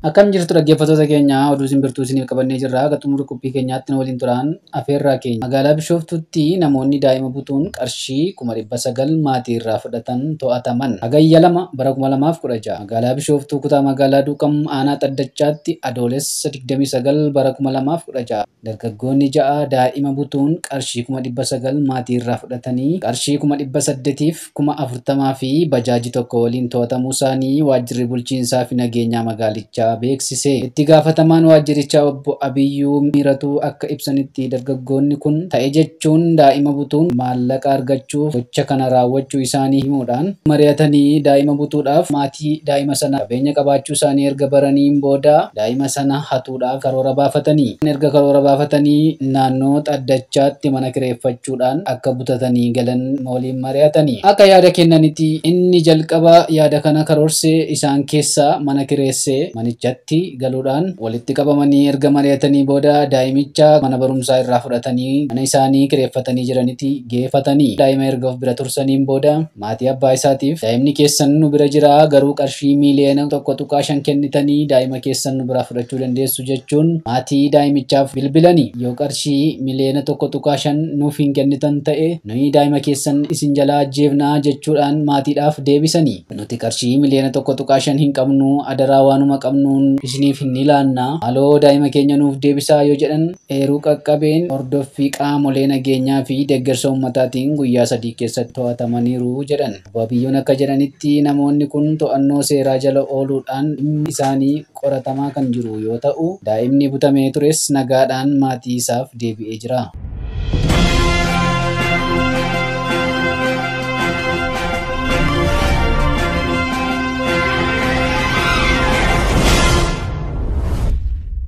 Akkam jirtu dhaggeeffattoota keenya, oduu simbirtuu isiniif qabannee jirra. Akka xumura qophii keenyaatti nu waliin turaan afeerraa keenya. Magaalaa Bishooftuutti namoonni daa'ima butuun qarshii 900,000 maatii irraa fudhatan to'ataman. Hagayya 2 bara 2016 magaalaa Bishooftuu kutaa magaalaa Duukam aanaa Xaddachaatti adoolessa 29 bara 2016 dargaggoonni 6 daa'ima butuun qarshii 900,000 maatii irraa fudhatanii qarshii 840,000 fi bajaajii tokko waliin to'atamuu isaanii waajjirri bulchiinsaa fi nageenyaa magaalichaa beeksise. Itti gaafatamaan waajjirichaa obbo Abiyyuu Miiratuu akka ibsanitti dargaggoonni kun ta'e jechuun daa'ima butuun maallaqa argachuuf gocha kana raawwachuu isaanii himuudhaan mari'atanii daa'ima butuudhaaf maatii daa'ima sana qabeenya qabaachuu isaanii erga baraniin booda daa'ima sana hatuudhaaf karoora baafatanii erga karoora baafatanii naannoo Xaddachaatti mana kireeffachuudhaan akka butatanii galan waliin mari'atanii. Akka yaada kennanitti inni jalqaba yaada kana karoorsee isaan keessaa mana kireessee manichatti galuudhaan walitti qabamanii erga mari'atanii booda daa'imicha mana barumsaa irraa fudhatanii mana isaanii kireeffatanii jiranitti geeffatanii daa'ima erga of bira tursaniin booda maatii abbaa isaatiif daa'imni keessan nu bira jira, garuu qarshii 1.5 miiliyoona kennitanii daa'ima keessan nu biraa fudhachuu dandeessu jechuun maatii daa'imichaaf bilbilanii, yoo qarshii 1.5 miiliyoona nuuf hin kennitan ta'e nuyi daa'ima keessan isin jalaa ajjeefnaa jechuudhaan maatiidhaaf deebisanii, nuti qarshii 1.5 miiliyoona hin qabnu, adaraa waanuma qabnuun isiniif hin ilaanna, haaloo daa'ima keenya nuuf deebisaa yoo jedhan eeruu qaqqabeen hordoffii qaamolee nageenyaa fi deeggarsa uummataatiin guyyaa 3 keessatti to'atamaniiru jedhan. Obbo Abiyyoon akka jedhanitti namoonni kun to'annoo seeraa jala ooluudhaan dhimmi isaanii qoratamaa kan jiru yoo ta'u, daa'imni butamee tures nagaadhaan maatii isaaf deebi'ee jira.